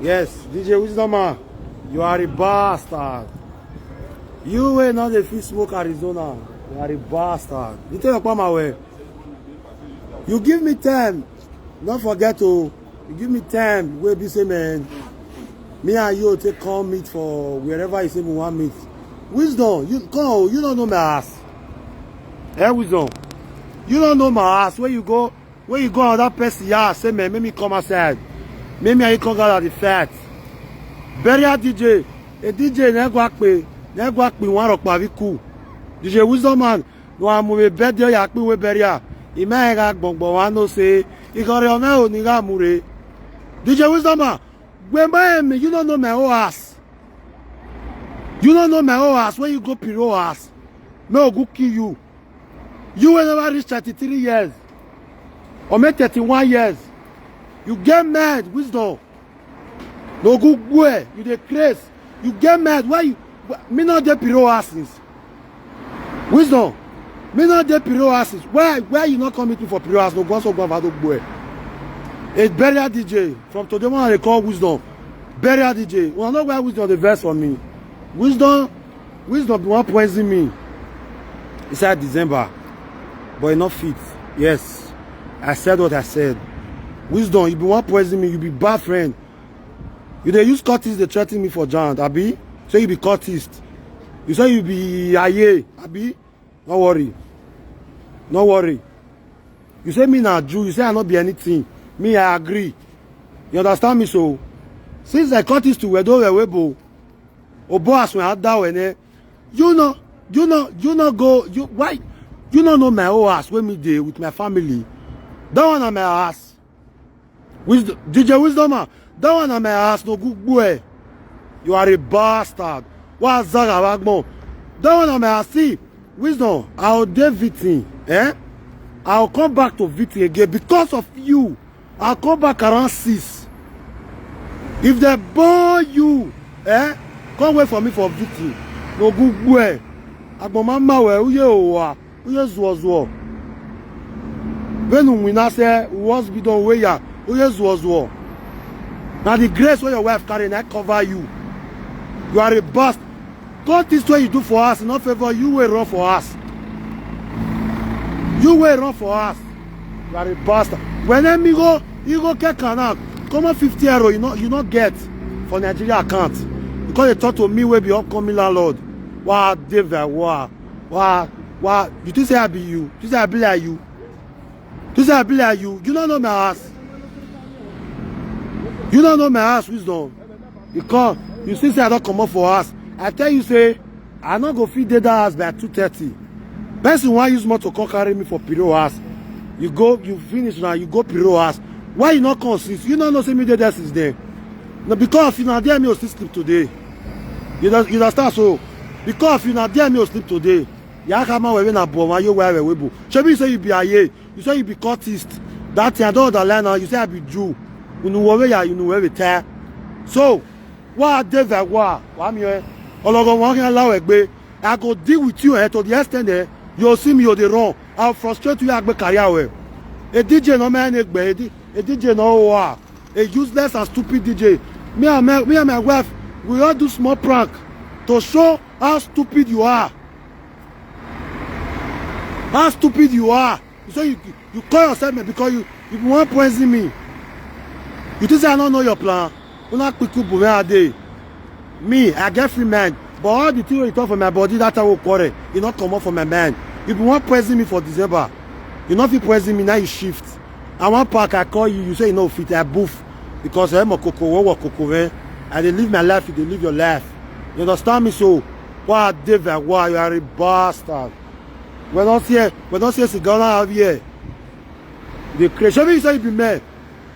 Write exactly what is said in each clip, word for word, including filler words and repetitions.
Yes, D J Wisdom man, you are a bastard. You wey no dey fit smoke Arizona, you are a bastard. You tell your mama well. You give me time, no forget o. You give me time wey be say, man, me and you take come meet for wherever you say we wan meet. Wisdom, you come o, you no know my ass. Eh, Wisdom, you no know my ass. Where you go, where you go another person, yeah, say, man, make me come outside. Make me and you come gather the fight. Burial D J, a D J na gwa pe, na gwa pe wan rock pa vi ku. D J Wisdom man, no amu we bed yo ya pe we burial. Ima ga gbogbo wa no say, ikore ome o ni ga mure. D J Wisdom man, when by me, you don't know my whole ass. You don't know my whole ass. When you go piro ass, me ogu kill you. You will never reach thirty-three years or make thirty-one years. You get mad, Wisdom. No good boy. You dey craze. You get mad. Why you? Why, me not dey piro asses. Wisdom. Me not dey piro asses. Why? Why you not come meet me for piro ass? No go so go vado boy. A burial D J from today when they call Wisdom. Burial D J. Well, I know why Wisdom the verse for me. Wisdom, Wisdom be wan poison me inside December, but e no fit. Yes, I said what I said. Wisdom, you be wan poison me, you be bad friend. You dey use cultist dey threaten me for Jan, abi? Say you be cultist. You say you be aye, abi? No worry. No worry. You say me na Jew, you say I no be anything. Me, I agree. You understand me so? Since I cut this to Wedo Wewebo, Obo Aswen Adawene, you know, you know, you know go, you, why? You no know my whole ass when me dey with my family. That one na my ass. Wisdom, D J Wisdom, ah, that one na my ass no good boy. You are a bastard. Wa zaga wa gbon. That one na my ass. See, Wisdom, I'll dey Vitin, eh? I'll come back to Vitin again because of you. I'll come back around six. If they born you, eh? Come wait for me for Vitin. No good boy. Agbon mama we, uye owa, uye zuo zuo. When we na say, was be done we ya, uye zuo zuo. Now the grace where your wife carry, I cover you. You are a bust. God, this way you do for us, not favor you will run for us. You will run for us. You are a bastard. When them you go, you go get canal, come on fifty euro, you know, you not get for Nigeria account. Because they talk to me, will be upcoming landlord. Wow, David, wow, wow, wow. You think say I be you? You say I be like you? You say I be like you? You don't know my ass. You don't know my ass, Wisdom. Because you see say I don't come up for us. I tell you say, I not go feed dead ass by two thirty. Person want use motor come carry me for Piro ass. You go, you finish now, you go Piro ass. Why you not come since? You don't know say me dey there since then. No, because if you not there, me will still sleep today. You don't, you understand? So, because if you not there, me will sleep today. Ya kama wewe na bo, wa yo wewe webo. Shebi you say you be aye. You say you be cultist. That thing I don't underline now. You say I be Jew. You know where ya, you know where we tear. So, what David, what? What me? Ologo won kan lawe gbe. I go deal with you, eh, to the extent, eh, you see me, you dey run. I'll frustrate you, agbe career well. A D J no man egbe, a D-, a D J no wa. A useless and stupid D J. Me and my, me and my wife, we all do small prank to show how stupid you are. How stupid you are. You say you, you call yourself me because you, you want poison me. You think say I don't know your plan? Una quick boom where I dey. Me, I get free mind. But all the thing wey you talk for my body, that time we quarrel, you not come up for my mind. You be wan poison me for December. You not fit poison me, now you shift. I want park, I call you, you say you no fit, I boof. Because I'm a coco, what coco, eh? I dey live my life, you dey live your life. You understand me? So, why I dey very why you are a bastard. We don't see, we don't see a cigar have here. The crazy. Show me you say you be man.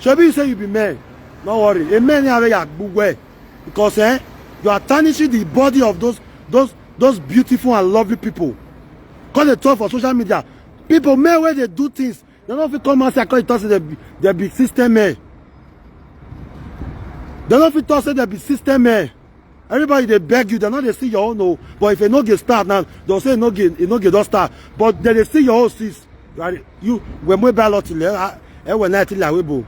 Show me you say you be man. No worry. A man here wey you are good well. Because, eh, you are tarnishing the body of those, those, those beautiful and lovely people. Cause they talk for social media. People, men, where they do things, they don't fit come and say, I call it, say they be, they be system men. They don't fit talk say they be system men. Everybody they beg you, they not they see your own, no. But if you no get start now, they'll say no get, you no get don't start. But they, they see your own sis. You are, you, when we buy lot to le, eh, when I tell you, we bo.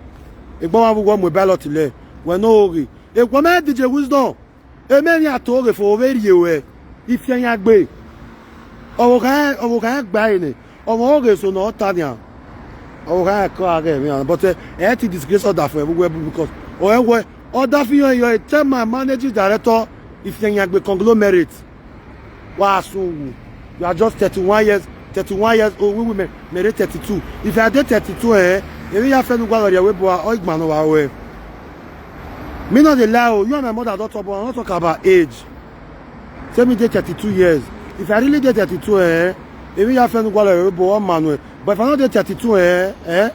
If we want we buy lot to le, we no worry. Ekwame D J Wisdom. Emeni ato oge for over you. If you are gbe. Owo kan, owo kan gba ene. Owo oge so no tanya. Owo kan ko age mi. But eh, I had to disgrace order for everywhere because oh, eh, order for you, you tell my managing director if you are gbe conglomerate. Wa asungu. You are just thirty-one years, thirty-one years old. We women, mere thirty-two. If I did thirty-two, eh, if you have friend who got your way, boy, oh, man, oh, eh. Me not dey lie, oh, you and my mother don't talk, but I don't talk about age. Say me dey thirty-two years. If I really dey thirty-two, eh, if you have friend who got your way, boy, oh, man, oh, eh. But if I not dey thirty-two, eh, eh,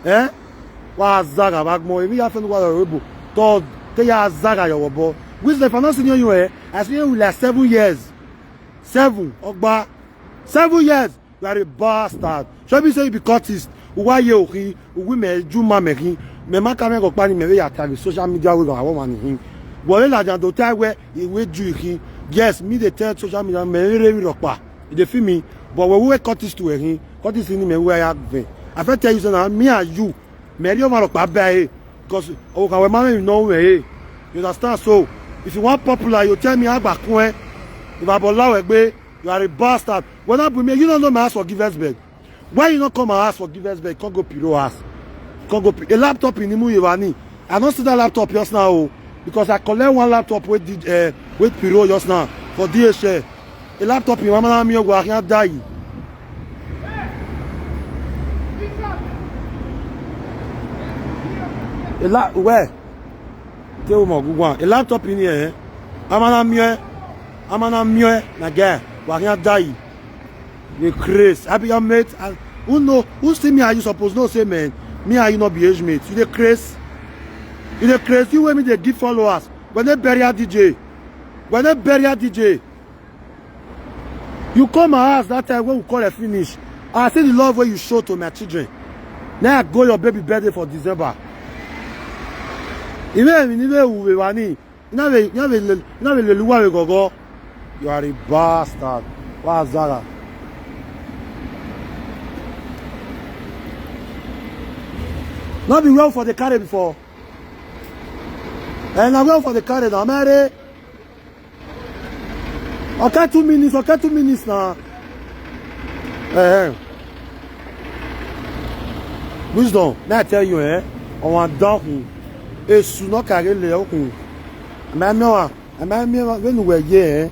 eh, wa zaga bagmo. If you have friend who got your way, boy, to te ya zaga your boy. Which if I not senior you, eh, I senior you like seven years. Seven, Ogba. Seven years. You are a bastard. Should be say you be cultist. Why you he? We me juma me he. Me ma kame go pani me we ya tavi social media we go hawo man he. But we la jan do tai we we ju he. Yes, me dey tell social media me re re ropa. You dey feel me? But we we cultist to he. Cultist ni me we ya gve. I fit tell you say na me and you. Me ri o ma ropa be he. Because o ka we ma me no we he. You understand? So if you want popular, you tell me agba kun e. If I bola we gbe, you are a bastard. When I bring me, you don't know my house for Givers Beg. Why you not come my house for Givers Beg? Can't go Piro house. Can't go Pi- a laptop in Imu Yevani. I don't see that laptop just now oh, because I collect one laptop with the uh, with Piro just now for D H L. A laptop in Mama Mio go I can't die. A la where? Tell me good one. A laptop in here. Eh? Amana mie. Amana mie. Na guy. Wa can't die. You craze. I be your mate. And who know? Who see me? Are you supposed to know? Say man. Me are you not be age mate? You the craze. You the craze. You wey me dey give followers. When they bury a D J. When they bury a D J. You come my house that time when we call it finish. I see the love where you show to my children. Now I go your baby birthday for December. Iwe mi ni we uwe wani. Ina we ina we le- ina we leluwa we gogo. You are a bastard. Wa Zara. Not be well for the carry before. And I well for the carry now. Mary. Okay, two minutes. Okay, two minutes now. Eh. Wisdom. Now I tell you, eh. I want down. Esu no kare le okun. Ama mi wa. Ama mi wa. When we here, eh.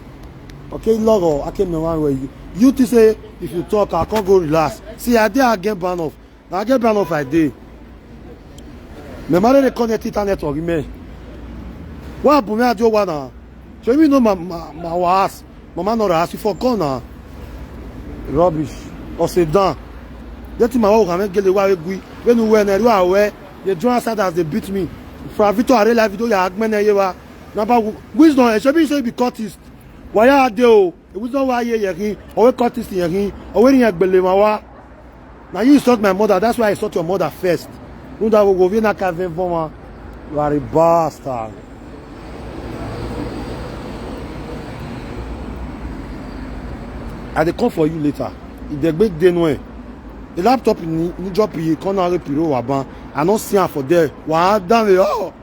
Okay, logo. Ake mi wa we. You to say if you talk, I can't go relax. See, I dey again ban off. Na get ban off I dey. Me mare dey connect internet or me. Wa bu me ajo wa na. So you know my my, my was. Mama no ask you for corner. Rubbish. Or sit down. That my wa can get the wa we gui. When you when you are where the join side as they beat me. From Victor Arela video ya agmene yewa. Na ba wisdom e should be say be cultist. Wa ya dey o. E wisdom wa ye ye kin. O we cultist ye kin. O we ri agbele ma wa. Now you insult my mother. That's why I insult your mother first. No that we go be na ka ven for ma. You are a bastard. I dey come for you later. If they make day no eh. The laptop in ni drop ye corner piro wa ban. I no see am for there. Wa down the oh.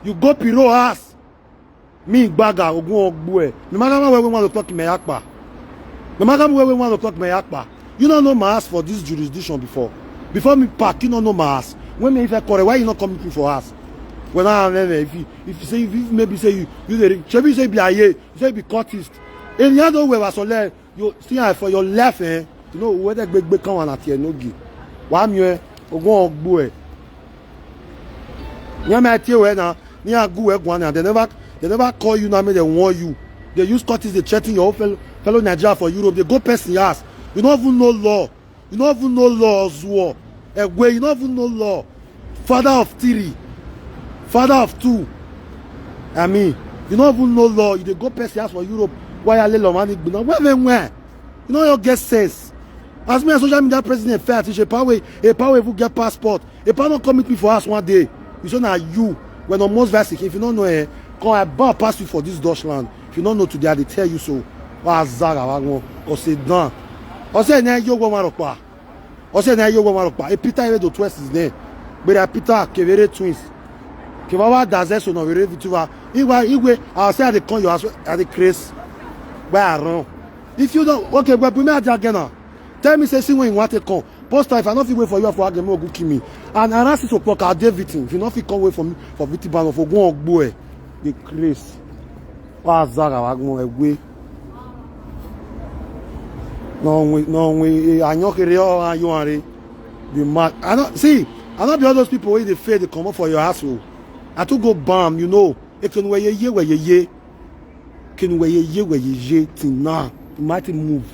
You go piro ass. Me gbaga ogun ogbu e. Me maga ma wewe one o'clock me yakpa. Me maga ma wewe one o'clock me yakpa. You don't know my ass for this jurisdiction before. Before me pack, you don't know my ass. When me if I correct, why you not come meet me for ass? When I am if you if you say if maybe say you you dey shebi you say be aye, you say be cultist. And you don't wear so le you see I for your left eh. You know whether big big come on at here no give. Why me eh? Ogun ogbu e. Nyame atie we na ni agu we gwan na they never they never call you na me they warn you. They use cuttings they threaten your own fellow, fellow Nigeria for Europe. They go person ass. You don't even know law. You don't even know law as well. Egwe, you don't even know law. Father of three, father of two. I mean, you don't even know law. You dey go person ass for Europe. Why are little money? Where they where? You know you get sense. As me as social media president fair teach a power a power even get passport. A power not come meet me for us one day. You say now you when almost versing if you don't know eh, come I bow pass you for this Dutch land. If you don't know today, I dey tell you so. Wa Zara wa won. Or say down. Or say na yo go maropa. Or say na yo go maropa. A Peter even do twist his name. But a Peter Kevere twins. Kiwawa daze so no were vitu wa. Igwe, Igwe, I say I dey come your house, I dey craze. Where I run. If you don't, okay, but bring me out again now. Tell me say see when you want to come. Post time, if I no fit wait for you for Agemo go kill me. And around six o'clock, I dey Vitin. If you no fit come wait for me for Vitin ban of Ogun Ogbo, eh, the craze. Wa zaga wa gbon egwe. No we, no we, eh, anyo kere o ayo are. Be mad. I don't see. I don't be all those people wey dey fear dey comot for your house o. I too go bam, you know. Ekenu weye ye weye ye. Kenu weye ye weye ye till now. Mighty move.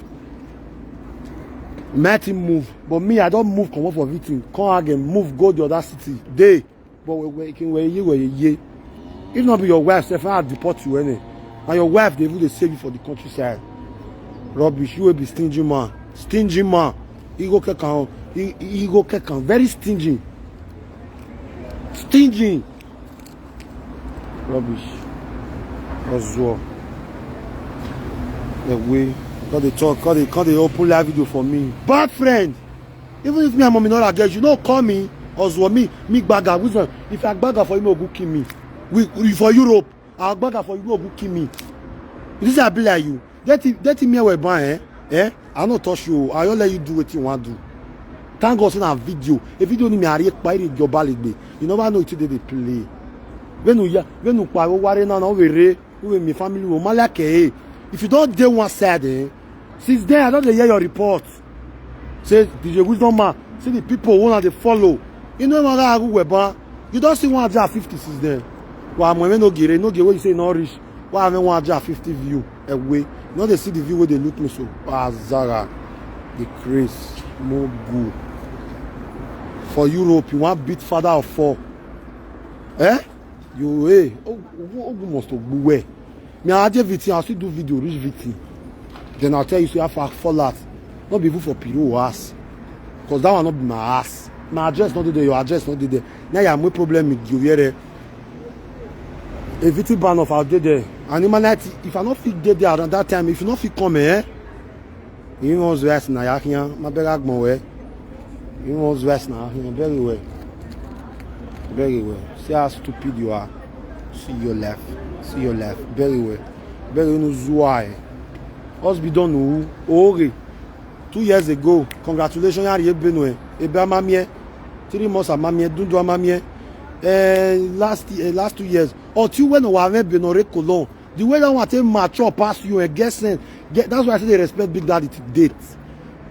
Mighty move. But me, I don't move comot for Vitin. Come again, move go the other city. Dey. But we, we, Kenu weye ye weye ye. If not be your wife, sef, I deport you any. And your wife, they even dey save you for the countryside. Rubbish. You will be stingy man. Stingy man. He go kekan. He, he go kekan. Very stingy. Stingy. Rubbish. Ozuo. The way. Come dey talk. Come dey, come dey open live video for me. Bad friend. Even if me and mommy not against you, no call me. Ozuo me. Me gbaga. Wisdom. If I gbaga for you, no go kill me. We, we for Europe. I gbaga for you, no go kill me. You think say I be like you? That thing, that thing me we ban, eh? Eh? I no touch you. I don't let you do what you want do. Thank God say na video. A video ni me are pa iri joba legbe. You never know it dey dey play. When you ya, when you pa o ware na na o were, we me family we malake, eh. If you don't dey one side, eh? Since then I don't dey hear your report. Say D J Wisdom man, see the people who na dey follow. You know what I go weban. You don't see one hundred fifty since then. Wa mo we no gere, no gere wey you say no reach. Wa me one hundred fifty view away. You no dey see the view wey dey look me so. Azara, the craze, Mogu. For Europe, you wan beat father of four. Eh? You, eh? Ogu must to go where? Me, I dey Vitin, I still do video, reach Vitin. Then I'll tell you, say, how far fall out. Not be even for Piro ass. Because that one not be my ass. My address not dey there, your address not dey there. Now you have more problem with you, yeah. A Vitin ban of our day there. And in my night, if I not fit dey there around that time, if you not fit come, eh? You want to ask na yakian, my beg agmo we. You want to ask na yakian, very well. Very well. See how stupid you are. See your left. See your left. Very well. Very well. Zuwa, eh. Us be done, oh, okay. Two years ago, congratulations, Yari Benue. Ebe amamie. Three months amamie. Dundu amamie. Eh, last, eh, last two years. Or two when we have been on Colon. The way that one take mature pass you and get sense. Get, that's why I say they respect Big Daddy to date.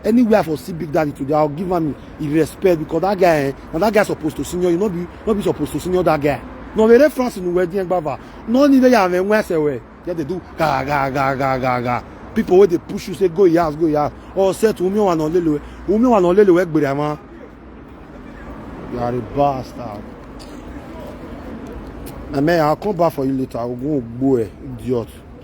Anywhere I for see Big Daddy today, I'll give him his respect because that guy, eh, and that guy supposed to senior. You not be, not be supposed to senior that guy. No, we reference in wedding baba. No need they have when say we. Yeah, they do ga ga ga ga ga ga. People where they push you say go yas, go yas. Or say to umi wa no lele we. Umi wa no lele we gbere ama. You are a bastard. I mean, I'll come back for you later. I'll go boy, idiot.